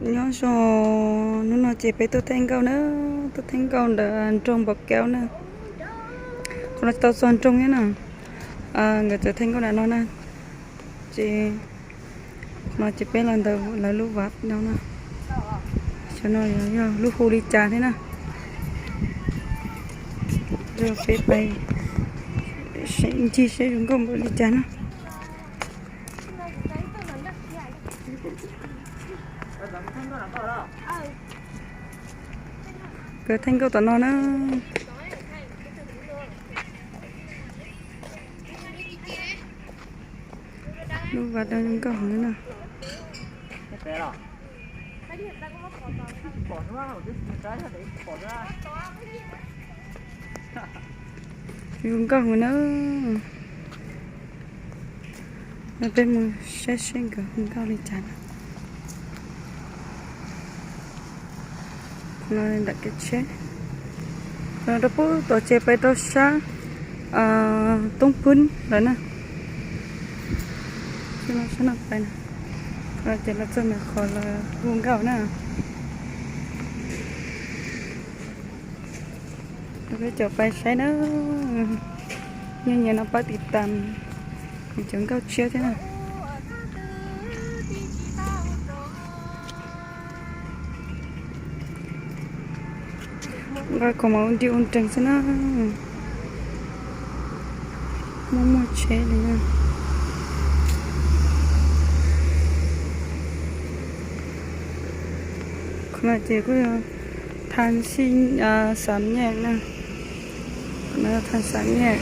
Nyob zoo, hnub no ces peb tuaj thaij nkauj na, tuaj thaij nkauj ntawm nroog Npauj Kaub na. Qhov no tsis tau txog nroog thiab na, nkawd txawm thaij nkauj nram no na. Ces qhov no ces peb los ntawm lawv lub vaj no na. Xyov no yog lub hu li cas thiab na. Peb pais ncig seb zoo nkauj npaum li cas na. Nkawd thaij nkauj tom no na. Lub vaj no zoo nkauj heev na. Zoo nkauj heev na. No peb mus saib seb nkawd hu nkauj li cas na. No ntawm kev tsheb, no rau pub tom ces pais rau sab Toob Phwb lawm na. Sab no pais, ces los txog ntawm qhov lawv hu nkauj na. Peb caum pais saib na. Nyias nyias no pab tiv tam cov nkauj tshiab thiab na. Nqa kom mus ua nri ua nreeg xwb na. Muaj muaj tsheb li na. Qhov no ces kuj yog Tha Xi Xav Nyaj na. Qhov no Tha Xav Nyaj.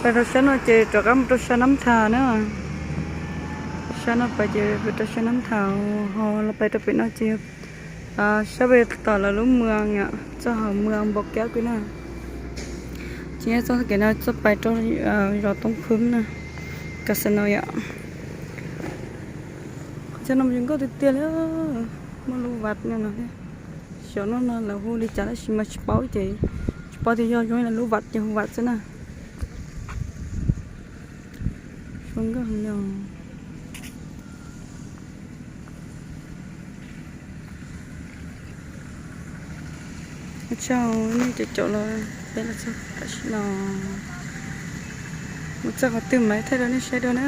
Pais rau sab no ces rov qab mus rau sab Nab Thas na. Sab no pais ces pais rau sab Nab Thas, ho los pais rau pem no ces sab pem tom lawv lub mws, txoj hauv mws Npauj Kaub kiag na. Ces nyob txoj kev no txoj pais rau zos Toob Phwb na, casino yom. Qhov chaw no zoo nkauj tiag tiag li, muaj lub vaj no no thiab. Xyov no no lawv hu li cas tab sis mas tsis paub ces, tsis paub tias yog zoo li lub vaj ces hu vaj xwb na. Zoo nkauj heev li. Ua tsaug nej caum caum los, peb los txog tam sim no, mus txog qhov twg mam thaij rau nej saib dua na.